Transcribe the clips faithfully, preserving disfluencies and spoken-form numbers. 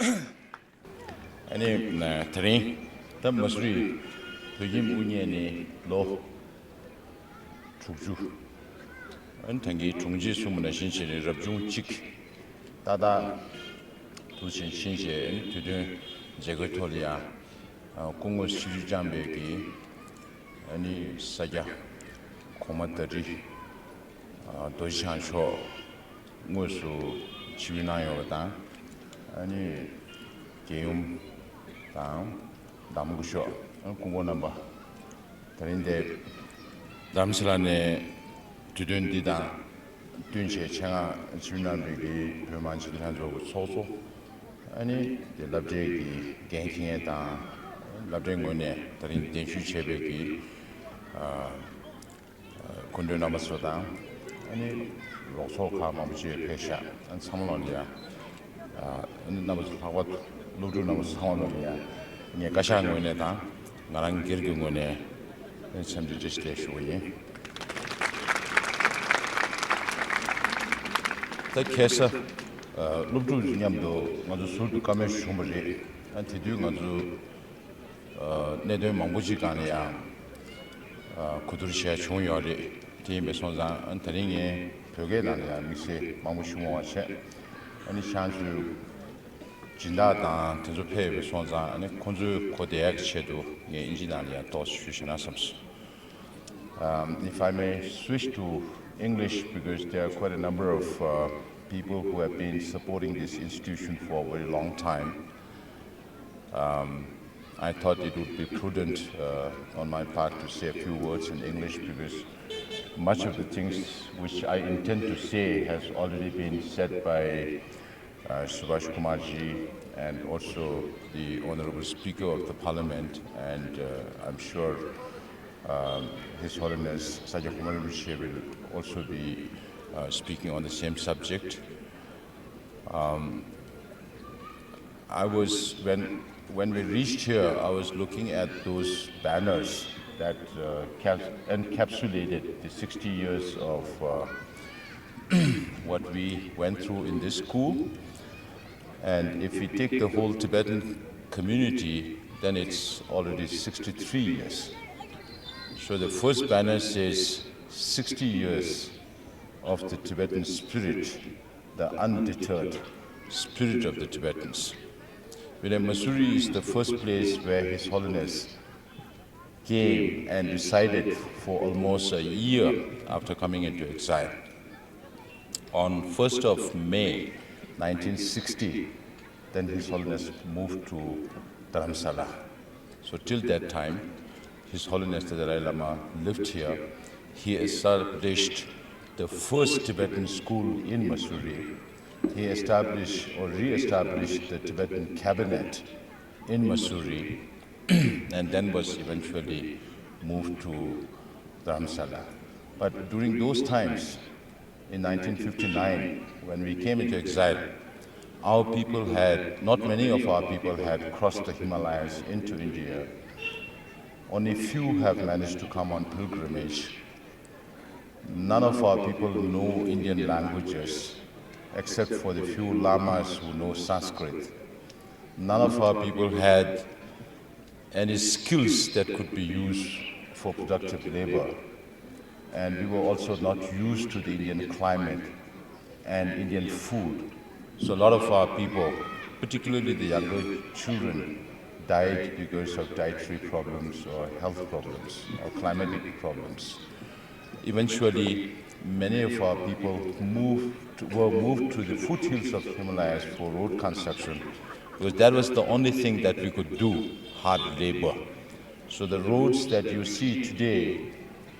ཨ་ནི་དེ་རིང་ད་མ་སུ་རི་བོད་ཁྱིམ་དབུ་བརྙེས་ནས་ལོ་དྲུག་ཅུ། ཨ་ནི་ད་གིན་དྲུང་ཆེས་གསུངས་པ་ནང་བཞིན་བྱས་ནས་རབ་བྱུང་གཅིག་ཏག་ཏག་དུ་ཕྱིན་ཕྱིན་བྱས། ཨ་ནི་དུས་སྟོན་མཛད་སྒོའི་ཐོག་ལ་ཡང་སྐུ་ངོ་ཆིབས་བསྒྱུར་བསྐྱངས་པའི་གི་ཨ་ནི་ས་སྐྱ་གོང་མ་ཟླ་སྒྲིལ་རྡོ་རྗེ་འཆང་མཆོག་དངོས་སུ་ཆིབས་བསྒྱུར་གནང་ཡོད་པ་དང་། ཨ་ནི་རྒྱལ་ཡུམ་དང་། བདག་མོ་སྐུ་ཞབས་སྐུ་ངོ་རྣམ་པ། དེ་རིང་འདིར་རྡ་རམ་ས་ལ་ནས་དུས་སྟོན་འདི་དང་བསྟུན་བྱས་ཆེད་མངགས་ཆིབས་བསྒྱུར་གནང་བའི་གི་བོད་མང་སྤྱི་འཐུས་ལྷན་ཚོགས་ཀྱི་ཚོགས་གཙོ། ཨ་ནི་དེ་སློབ་གྲྭའི་གི་འགན་འཁྱེར་མཁན་དང་། སློབ་གྲྭའི་ངོས་ནས་དེ་རིང་གདན་ཞུ་བྱས་པའི་གི་ཨ། སྐུ་མགྲོན་རྣམ་པ་ཚོ་དང་། ཨ་ནི་རོགས་ཚོགས་ཁག་མང་པོ་ཅིག་ཕེབས་ཤག་ཨ་ནི་ཚང་མ་ལ་ཡ། ཨ་ནི་རྣམ་པ་ཚོ་ལྷག་པར་སློབ་ཕྲུག་རྣམ་པ་ཚོ་ཚང་མ་ལ་ཡ། ངས་བཀའ་ཤག་ངོས་ནས་དང་ང་རང་སྒེར་གྱི་ངོས་ནས་འཚམས་འདྲི་བཀྲ་ཤིས་བདེ་ལེགས་ཞུ་བ་ཡིན། ད་ཁ་སང་སློབ་ཕྲུག་མཉམ་དུ་ང་ཚོ་ཟུར་དུ་བཀའ་མོལ་བྱུང་བ་རེད། ཨ་དེ་དུས་ང་ཚོ་གནད་དོན་མང་པོ་ཅིག་སྒང་ལ་ཡང་གོ་བསྡུར་བྱས་བྱུང་ཡོད་རེད། དེ་ཡིན་པ་སོང་ཙང་ཨ་ནི་དེ་རིང་ངས་བོད་སྐད་ནང་ལ་ཡང་དམིགས་བསལ་མང་པོ་ཞུ་མ་བྱས། ཨ་ནི་ཤང་ཚུའི་སྦྱིན་བདག་དང་དེ་ཚོ་ཕེབས་ཡོད་པ་སོང་ཙང་། ཨ་ནི་ཁོང་ཚོའི་གོ་བདེ་ཡག་གི་ཆེད་དུ་ངས་ཨིན་ཇི་ནང་ལ་ཡང་ཏོག་ཙམ་ཞུས་ཤེས་ན་བསམས་སོང་། Um, if I may switch to English, because there are quite a number of uh, people who have been supporting this institution for a very long time. Um, I thought it would be prudent uh, on my part to say a few words in English, because much of the things which I intend to say has already been said by uh, Subhash Kumarji and also the Honorable Speaker of the Parliament, and uh, I'm sure um, His Holiness Sakya Kumar Rinpoche will also be uh, speaking on the same subject. Um, I was, when, when we reached here, I was looking at those banners that uh, cap- encapsulated the sixty years of uh, what we went through in this school. And if we take the whole Tibetan community, then it's already sixty-three years. So the first banner says sixty years of the Tibetan spirit, the undeterred spirit of the Tibetans. Vile Masuri is the first place where His Holiness came and resided for almost a year after coming into exile. On first of May nineteen sixty, then His Holiness moved to Dharamsala. So till that time, His Holiness the Dalai Lama lived here. He established the first Tibetan school in Mussoorie. He established or re-established the Tibetan cabinet in Mussoorie, and then was eventually moved to Dharamsala. But during those times, in nineteen fifty-nine, when we came into exile, our people had, not many of our people had crossed the Himalayas into India. Only few have managed to come on pilgrimage. None of our people know Indian languages, except for the few lamas who know Sanskrit. None of our people had any skills that could be used for productive labor. And we were also not used to the Indian climate and Indian food. So a lot of our people, particularly the younger children, died because of dietary problems or health problems or climatic problems. Eventually, many of our people moved, were moved to the foothills of Himalayas for road construction, because that was the only thing that we could do, hard labor. So the roads that you see today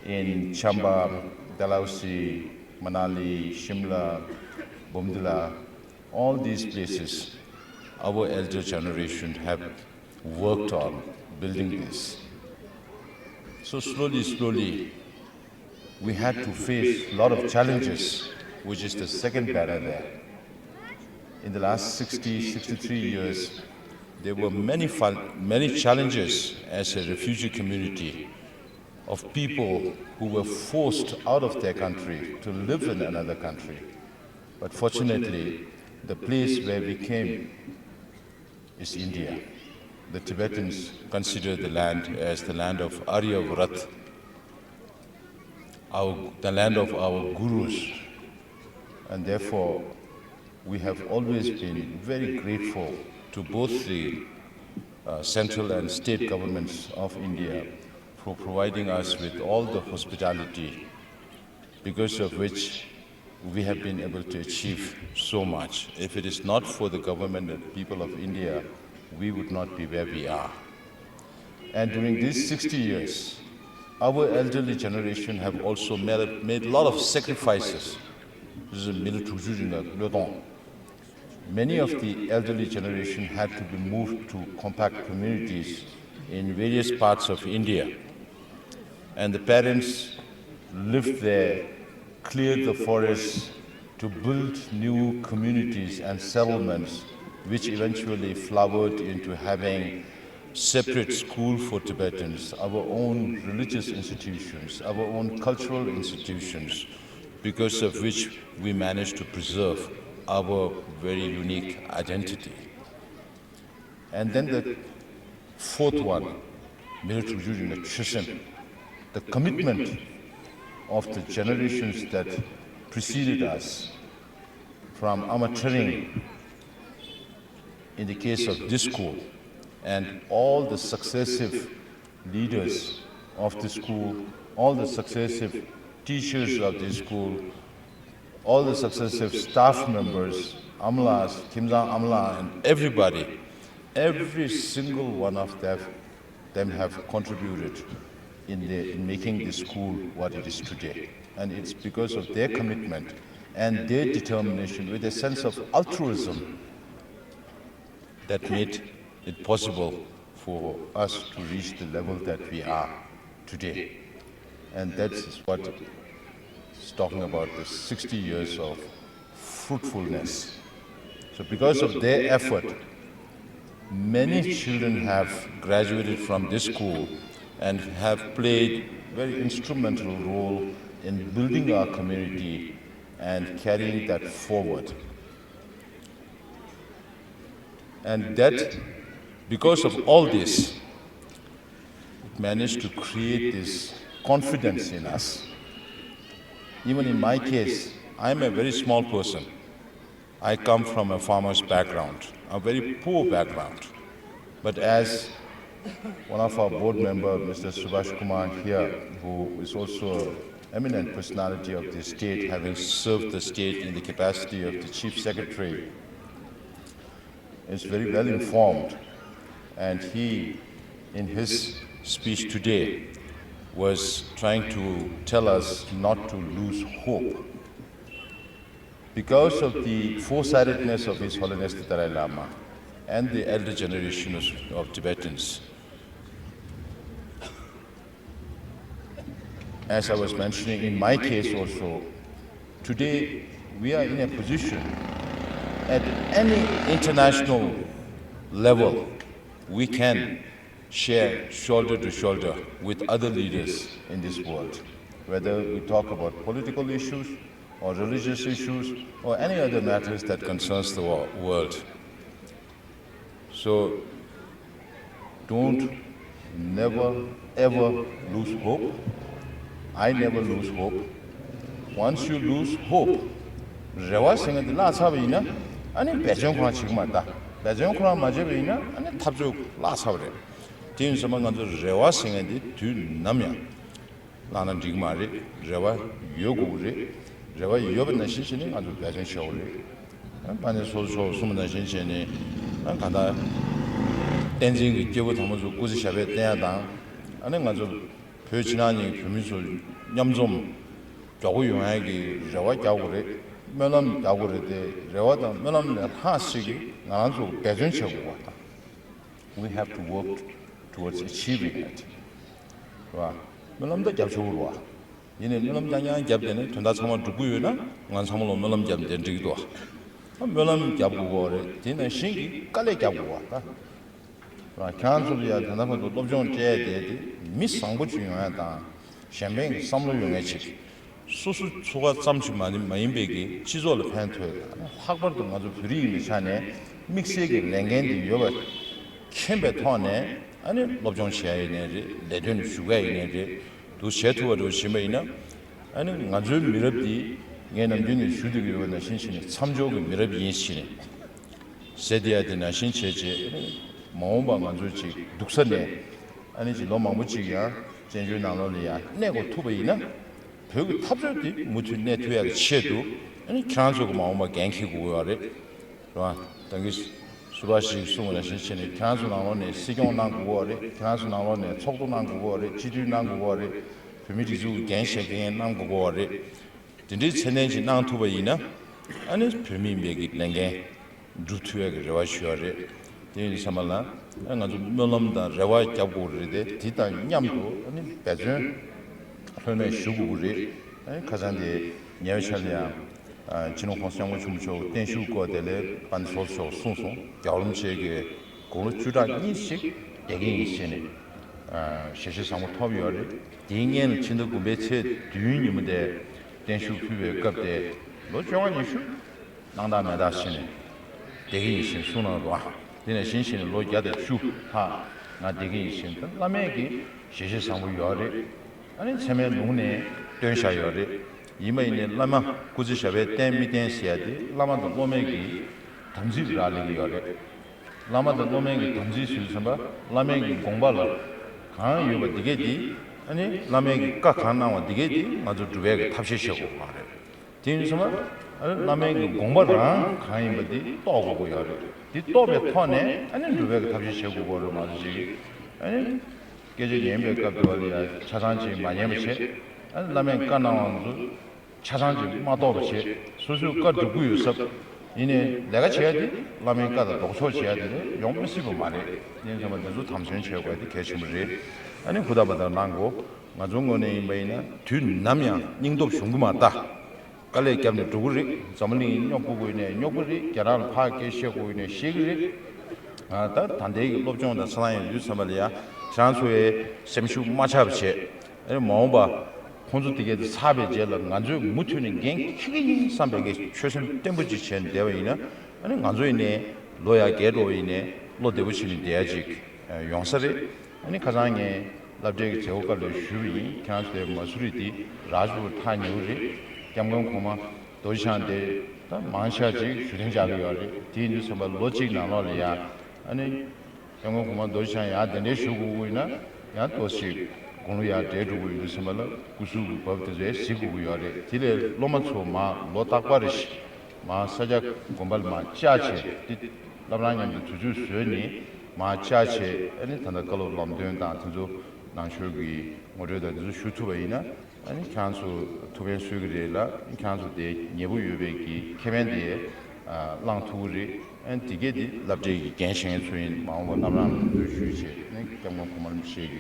in Chamba, Dalhousie, Manali, Shimla, Bomdila, all these places, our elder generation have worked on building this. So slowly, slowly, we had to face a lot of challenges, which is the second banner there. In the last sixty, sixty-three years, there were many, fun- many challenges as a refugee community of people who were forced out of their country to live in another country. But fortunately, the place where we came is India. The Tibetans consider the land as the land of Aryabharat, our, the land of our gurus, and therefore we have always been very grateful to both the uh, central and state governments of India for providing us with all the hospitality because of which we have been able to achieve so much. If it is not for the government and people of India, we would not be where we are. And during these sixty years, our elderly generation have also made a, made a lot of sacrifices. This is a military. Many of the elderly generation had to be moved to compact communities in various parts of India. And the parents lived there, cleared the forests to build new communities and settlements, which eventually flowered into having separate school for Tibetans, our own religious institutions, our own cultural institutions, because of which we managed to preserve our very unique identity. And then the fourth one, military during the Chosen, the commitment of the generations that preceded us, from Ama Tsering in the case of this school and all the successive leaders of the school, all the successive teachers of the school, all the successive staff members, Amlas, Kimzang Amla, and everybody, every single one of them, them have contributed in, the, in making this school what it is today. And it's because of their commitment and their determination with a sense of altruism that made it possible for us to reach the level that we are today. And that is what is talking about the sixty years of fruitfulness. So because of their effort, many children have graduated from this school and have played very instrumental role in building our community and carrying that forward. And that, because of all this, it managed to create this confidence in us. Even in my case, I am a very small person. I come from a farmer's background, a very poor background. But as one of our board member, Mister Subhash Kumar here, who is also an eminent personality of the state, having served the state in the capacity of the chief secretary, is very well informed, and he, in his speech today, was trying to tell us not to lose hope. Because of the foresightedness of His Holiness the Dalai Lama and the elder generation of, of Tibetans, as I was mentioning in my case also, today we are in a position at any international level we can share shoulder to shoulder with other leaders in this world, whether we talk about political issues or religious issues or any other matters that concerns the wo- world. So don't, never ever lose hope. I never lose hope. Once you lose hope, རེ་བ་ཟེར་མཁན་དེ་བརླག་ཚར་བ་ཡིན་ན། ཨ་ནི་འབད་བརྩོན་ཁོ་རང་བྱེད་ཀྱི་མ་རེད་ད། འབད་བརྩོན་ཁོ་རང་མ་བྱས་པ་ཡིན་ན། ཨ་ནི་འཐབ་རྩོད་བརླག་ཚར་བ་རེད། དེ་ཡིན་ཙང་ང་ཚོ་རེ་བ་ཟེར་མཁན་དེ་དུས་ནམ་ཡང་བརླག་ན་འགྲིག་གི་མ་རེད། རེ་བ་ཡོད་དགོས་ཀྱི་རེད། རེ་བ་ཡོད་པ་ནང་བཞིན་བྱས་ནས་ང་ཚོ་འབད་བརྩོན་བྱེད་དགོས་རེད། ཨ་ནི་ཕ་ནས་སོ་སོ་གསུངས་པ་ནང་བཞིན་བྱས་ནས། ཨ་ནི་གང་ལྟར་བསྟན་འཛིན་གྱི་སྐྱེས་བུ་དམ་པ་ཚོ་སྐུ་ཚེ་ཞབས་པད་བརྟན་ཡ་དང་། ཨ་ནི་ང་ཚོ་བོད་ཕྱི་ནང་གཉིས་ཀྱི་བོད་མི་ཚོ་མཉམ་འཛོམས་མགྱོགས་པོ་ཡོང་ཡ་གི་རེ་བ་རྒྱག་དགོས་རེད། སྨོན་ལམ་རྒྱག་དགོས་རེད་དེ། རེ་བ་དང་སྨོན་ལམ་ལས་ལྷག་ཅིག་གི་ང་རང་ཚོ་འབད་བརྩོན་བྱེད་དགོས་པ་དང་། We have to work towards achieving it. རེད་བ། སྨོན་ལམ་ད་རྒྱབ་ཆོག་གི་རེད་བ། ཡིན་ནའི་སྨོན་ལམ་རྐྱང་རྐྱང་བརྒྱབ་བསྡད་ནས་དོན་དག་ཚང་མ་འགྲུབ་ཀྱི་ཡོད་ན། ང་ཚང་མ་ལོ་སྨོན་ལམ་བརྒྱབ་བསྡད་འགྲིག་གི་འདུག་བ། སྨོན་ལམ་རྒྱབ་དགོས་ཀྱི་རེད། དེ་ནང་བཞིན་གྱི་དཀའ་ལས་རྒྱབ་དགོས་པ་ད། རང་ཁྱེད་རང་ཚོ་ལ་ཡང་ད་ལྟ་བར་དུ་སློབ་སྦྱོང་སྤྲད་བསྡད་དེ་མི་བཟང་པོ་ཅིག་ཡོང་ཡ་དང་། གཞན་ཕན་གྱི་བསམ་བློ་ཡོད་མཁན་ཅིག་སོ་སོ་འཚོ་བ་ཙམ་ཞིག་མ་མ་ཡིན་པའི་གི་སྤྱི་ཚོགས་ལ་ཕན་ཐོགས། ལྷག་པར་དུ་ང་ཚོ་བོད་རིགས་ཡིན་པའི་ཆ་ནས་དམིགས་བསལ་གྱི་ལས་འགན་འདི་ཡོད་པ་མཁྱེན་པའི་ཐོག་ནས། ཨ་ནི་སློབ་སྦྱོང་བྱེད་ཡ་ཡིན་ནའི་རེད། ལས་དོན་ཞུ་ག་ཡིན་ནའི་རེད། འདུག་བྱེད་ཐུབ་པ་རེད་བྱིན་པ་ཡིན་ན། ཨ་ནི་ང་ཚོའི་མི་རབས་འདི་ངས་ནམ་རྒྱུན་ནས་ཞུ་བསྡད་ཀྱི་ཡོད་པ་ནང་བཞིན་བྱས་ནས་མཚམས་འཇོག་གི་མི་རབས་ཡིན་ཞེས་ནས་ཟེར་བསྡད་ཡ་དེ་ནང་བཞིན་བྱས་རྗེས། ཨ་ནི་མ་འོངས་པ་ང་ཚོ་ཅིག་སྡུག་ས་ནས། ཨ་ནི་ཅིག་ལོ་མང་པོ་ཅིག་ཡང་བཙན་བྱོལ་ནང་ལོགས་ལ་ཡང་གནས་དགོས་ཐུབ་པ་ཡིན་ན། བོད་ཀྱི་འཐབ་རྩོད་དེ་མུ་མཐུད་གནས་ཐུབ་ཡག་གི་ཆེད་དུ། ཨ་ནི་ཁྱེད་རང་ཚོ་གི་མ་འོངས་པ་འགན་འཁྱེར་དགོས་ཀྱི་ཡོད་རེད། རེད་བ། ད་གིན་སུ་བ་ཞིག་གསུངས་པ་ནང་བཞིན་བྱས་ནས། ཁྱེད་རང་ཚོ་ནང་ལོགས་ནས་སྲིད་སྐྱོང་གནང་དགོས་ཀྱི་ཡོད་རེད། ཁྱེད་རང་ཚོ་ནང་ལོགས་ནས་ཚོགས་གཙོ་གནང་དགོས་ཀྱི་ཡོད་རེད། སྤྱི་འཐུས་གནང་དགོས་ཀྱི་ཡོད་རེད། བོད་མིའི་སྒྲིག་འཛུགས་ཀྱི་འགན་བཞེས་མཁན་གནང་དགོས་ཀྱི་ཡོད་རེད། དེ་འདྲའི་ཚད་ལྡན་ཅིག་གནང་ཐུབ་པ་ཡིན་ན། ཨ་ནི་བོད་མི་ཡིན་པའི་གི་ལས་འགན་སྒྲུབ་ཐུབ་ཡག་གི་རེ་བ་ཞུ་བ་རེད། དེ་ཡིན་དུས་ཙམ་པ་ལ། ཨ་ང་ཚོ་སྨོན་ལམ་དང་རེ་བ་རྒྱབ་དགོས་རེད་དེ། དེ་དང་མཉམ་དུ་ཨ་ནི་འབད་བརྩོན་ལྷོད་མེད་ཞུ་དགོས་ཀྱི་རེད། ཨ་ནི་ཁ་སང་དེ་ཉེ་བའི་ཆར་ལ་ཡང་། ཨ་སྤྱི་ནོར་༸གོང་ས་༸སྐྱབས་མགོན་ཆེན་པོ་མཆོག་བརྟན་བཞུགས་སྐོར་དེ་ལས་བན་དེ་ཚོགས་མཆོག་གསུངས་སོང་། རྒྱལ་བ་རིན་པོ་ཆེ་གིས་དགུང་ལོ་བཅུ་ཕྲག་གཉིས་ཤིག་བསྡད་ཀྱི་ཡིན་ཞེས་ནས། ཨ་ཞལ་བཞེས་བཟང་པོ་ཐོབ་ཡོད་རེད། དེའི་སྔོན་ལ་ཕྱི་ཟླ་དགུ་པའི་ཚེས་བདུན་ཉིན་མོ་དེ་བརྟན་བཞུགས་ཕུལ་བའི་སྐབས་དེ་ལོ་བཅོ་ལྔ་ཉི་ཤུ་སྣང་དག་མེད་དག་བྱས་ནས་བསྡད་ཀྱི་ཡིན་ཞེས་གསུངས་གནང་རོགས། དེ་ནས་གཞི་ནས་ལོ་བརྒྱ་དང་བཅུ་ལྷག་ང་བསྡད་ཀྱི་ཡིན་ཞེས། ད་བླ་མས་ཀྱི་ཞལ་བཞེས་བཟང་པོ་ཡོད་རེད། ཨ་ནི་ཚད་མའི་ལུང་ནས་བཏོན་བཞག་ཡོད་རེད། ཡིན་པ་ཡིན་ནའི་བླ་མ་སྐུ་ཚེ་ཞབས་པད་བརྟན་མི་བརྟན་ཟེར་ཡ་དེ་བླ་མ་དང་སློབ་མའི་གི་དམ་ཚིག་རག་ལས་ཀྱི་ཡོད་རེད། བླ་མ་དང་སློབ་མའི་གི་དམ་ཚིག་ཟེར་དུས་ཙམ་པ། བླ་མའི་གི་དགོངས་པ་ལ་གང་ཡོད་པ་དེ་གས་དེ། ཨ་ནི་བླ་མའི་གི་བཀའ་གང་གནང་བ་དེ་གས་དེ་ང་ཚོ་སྒྲུབ་ཡག་གི་ཐབས་ཤེས་བྱེད་དགོས་པ་རེད། དེ་ཡིན་དུས་ཙམ་པ། ཨ་ནི་བླ་མའི་གི་དགོངས་པ་རང་གང་ཡིན་པ་དེ་རྟོགས་དགོས་ཀྱི་ཡོད་རེད། དེ་རྟོགས་པའི་ཐོག་ནས་ཨ་ནི་སྒྲུབ་ཡག་གི་ཐབས་ཤེས་བྱེད་དགོས་ཀྱི་རེད་མ་གཏོགས་ཅིག་ཨ་ནི་སྐད་ཆ་ཉན་པའི་སྐབས་དེ་བ་ལ་ཡང་ཆ་ཚང་ཅིག་མ་ཉན་པ་བྱས། ཨ་ནི་བླ་མས་བཀའ་གནང་བ་ཚོ་ཆ་ཚང་ཅིག་མ་རྟོགས་པ་བྱས། སོ་སོའི་བཀའ་སྒྲུབ་ཀྱི་ཡོད་ས། ཡིན་ནའི་ལས་ཀ་བྱེད་ཡ་དེ་བླ་མའི་བཀའ་དང་ལྡོག་ཕྱོགས་བྱེད་ཡ་དེ་ལས་ཡོང་མི་སྲིད་པ་མ་རེད། དེ་ཡིན་ཙང་མ་དེ་ཚོ་དམ་དོན་བྱེད་དགོས་ཡ་དེ་གལ་ཆེན་པོ་རེད། ཨ་ནི་ཧུར་ཐག་འབད་ཐག་གནང་དགོས། ང་ཚོའི་ངོས་ནས་ཡིན་པ་ཡིན་ན་དུས་ནམ་ཡང་སྙིང་སྟོབས་ཞུམ་གི་མ་རེད་ད། དཀའ་ལས་བརྒྱབ་ནས་འགྲོ་གི་རེད། འཛམ་བུ་གླིང་རྙོག་པོ་དགོས་ནས་རྙོག་པོ་རེད། རྒྱ་ནག་ལ་ཕར་སྐད་བཤད་དགོས་ནས་བཤད་གི་རེད། ཨ་ད་ད་ལྟའི་གི་སློབ་སྦྱོང་དང་ཆ་ཚང་ཡོང་དུས་ཙམ་པ་ལ་ཡ་ཁྱེད་རང་ཚོ་ཡི་སེམས་ཤུགས་མ་ཆག་པ་བྱས། ཨ་ནི་མ་འོངས་པ་ཁོང་ཚོ་དེ་གས་དེ་ཚར་བའི་རྗེས་ལ་ང་ཚོས་མུ་མཐུད་ནས་འགན་འཁྱེར་གི་ཡིན་བསམ་པའི་གི་ཆོད་སེམས་བརྟན་པོ་ཅིག་བྱས་ནས་བསྡད་པ་ཡིན་ན། ཨ་ནི་ང་ཚོ་ཡིན་ནའི་ལོ་ཡར་རྒས་འགྲོ་བ་ཡིན་ནའི་བློ་བདེ་པོ་བྱས་ནས་བསྡད་ཡ་ཅིག་ཡོང་ས་རེད། ཨ་ནི་ཁ་སང་ངས་སློབ་གྲྭའི་མཛད་སྒོ་སྐབས་ལ་ཞུས་པ་ཡིན། ཁྱེད་རང་ཚོའི་མ་སུ་རི་འདི་རཱཇ་པུར་ཐག་ཉེ་བོ་རེད། སྐྱབས་མགོན་གོང་མ་རྡོ་རྗེ་འཆང་དེ་ད་མང་ཆེ་བ་ཅིག་བཞུགས་གདན་འཇགས་ཀྱི་ཡོད་རེད། དེ་ཡིན་དུས་ཙམ་པ་ལོ་གཅིག་ནང་ལོགས་ལ་ཡ། ཨ་ནི་སྐྱབས་མགོན་གོང་མ་རྡོ་རྗེ་འཆང་ཡར་གདན་འདྲེན་ཞུ་དགོས་ཀྱི་ཡིན་ན། ཡང་ཏོག་ཙམ་དགུང་ལོ་ཡར་བགྲེས་འགྲོ་གི་ཡོད་དུས་ཙམ་པ་ལ་སྐུ་གཟུགས་ཀྱི་བབ་དེ་ཚོ་ཡང་གཟིགས་དགོས་ཀྱི་ཡོད་རེད། དེ་ལས་སློབ་མ་ཚོ་མར་ལོ་རྟག་པར་རེ་བཞིན་མར་ས་སྐྱ་དགོན་པ་ལ་མར་བཅར་བྱས། དེ་སློབ་རང་མཉམ་དུ་དུས་ཚོད་བཟོས་ནས་མར་བཅར་བྱས། ཨ་ནི་ད་ལྟ་བཀའ་སློབ་ལམ་སྟོན་དང་དེ་ཚོ་ནང་ཆོས་ཀྱི་ངོ་སྤྲོད་དང་དེ་ཚོ་ཞུ་ཐུབ་པ་ཡིན་ན། ཨ་ནི་ཁྱེད་རང་ཚོ་ཐུགས་ཕན་གསོས་ཀྱི་རེད་ལ། ཁྱེད་རང་ཚོ་དེ་ཉེ་པོ་ཡོད་པའི་གི་ཁེ་ཕན་དེ་ཨ་བླང་ཐུབ་ཀྱི་རེད། ཨ་ནི་དེ་གས་དེ་སློབ་གྲྭའི་གི་འགན་བཞེས་མཁན་ཚོ་ཡིན། མ་འོངས་པ་ལམ་རིམ་ལམ་སྟོན་ཞུས་བྱས། ཨ་ནི་སྐྱབས་མགོན་གོང་མ་རིན་པོ་ཆེ་གི་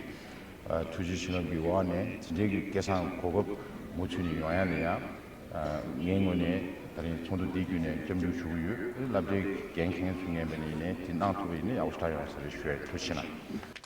ཨ་ཐུགས་རྗེ་བྱིན་རླབས་ཀྱི་འོག་ནས་དེ་འདྲའི་གི་སྐལ་བཟང་གོ་སྐབས་མུ་མཐུད་ནས་ཡོང་ཡ་ལ་ཡང་། ཨ་ངའི་ངོས་ནས་ད་རིང་ཚོགས་འདུ་འདི་བརྒྱུད་ནས་སྐྱབས་འཇུག་ཞུ་གི་ཡོད། སློབ་གྲྭའི་འགན་འཁྱེར་མཁན་ཚོ་ངས་འབད་ནས་ཡིན་ནའི་དེ་གནང་ཐུབ་པ་ཡིན་ན་ཡག་པོ་ཞེ་དྲག་ཡོང་ས་རེད་ཞུ་ཡ། ཐུགས་རྗེ་གནང་།